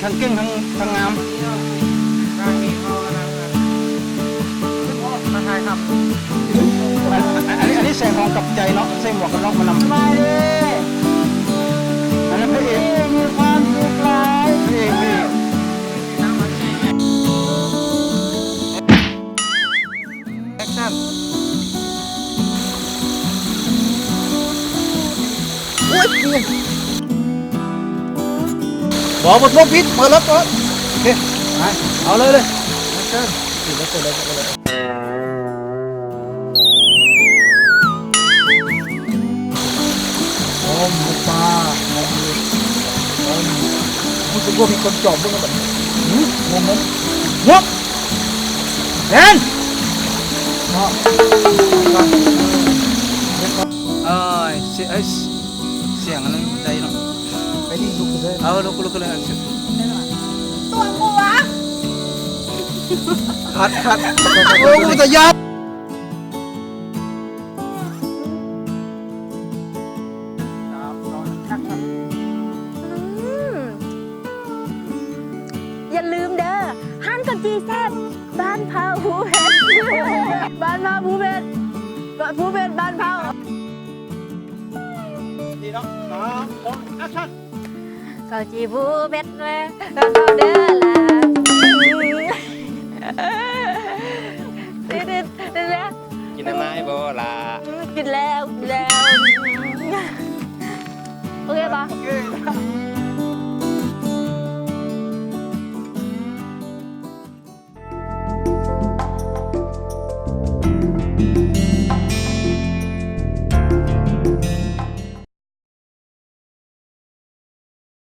ທັງເກັ່ງທັງ ທັງງາມ ມາຖ່າຍທຳ ອັນ ອັນນີ້ ອັນນີ້ແສງຂອງກັບໃຈເນາະ ໃສ່ໝວກກັນນັອກມານຳ ສະບາຍດີ ອັນນັ້ນພະເອກ ມີຄວາມສຸກຫຼາຍ ພະເອກ ພະເອກ. ແອັກຊັນ ໂອ້ຍ ບໍ່ ບໍ່ໂທດ ຜິດ ເປີດເລີຍ ເປີດ ໂອເຄ ໄປ ເອົາເລີຍ ເລີຍ ແອັກຊັນ ເປີດເລີຍ ເປີດເລີຍ ເປີດເລີຍ. ໂອ້ ໝູປ່າ ງົມຢູ່ ໂອ້ ຮູ້ສຶກວ່າມີຄົນຈອມເບິ່ງແລ້ວບັດນີ້ ຫື ງົມ ງົມ ງົມ ແມ່ນ ເນາະ ເອີຍ ສຽງ ເອີຍ ສຽງອັນນັ້ນໃດເນາະ ໄປດີລຸກເລີຍ ເອົາ ລຸກ ລຸກເລີຍ ຕົວະ ຄັດ ຄັດ ໂອ້ ຕາຢ້ານ. ອືມ ຢ່າລືມເດີ ຮ້ານເຂົ້າຈີ່ແຊບ ບ້ານພ້າວພູເພັດ ບ້ານພ້າວພູເພັດ ພູເພັດ ບ້ານພ້າວ ດີເນາະ ສາມ ສອງ ແອັກຊັນ. ເຂົ້າຈີ່ພູເພັດແມ່ນເຂົາເດີຫຼາ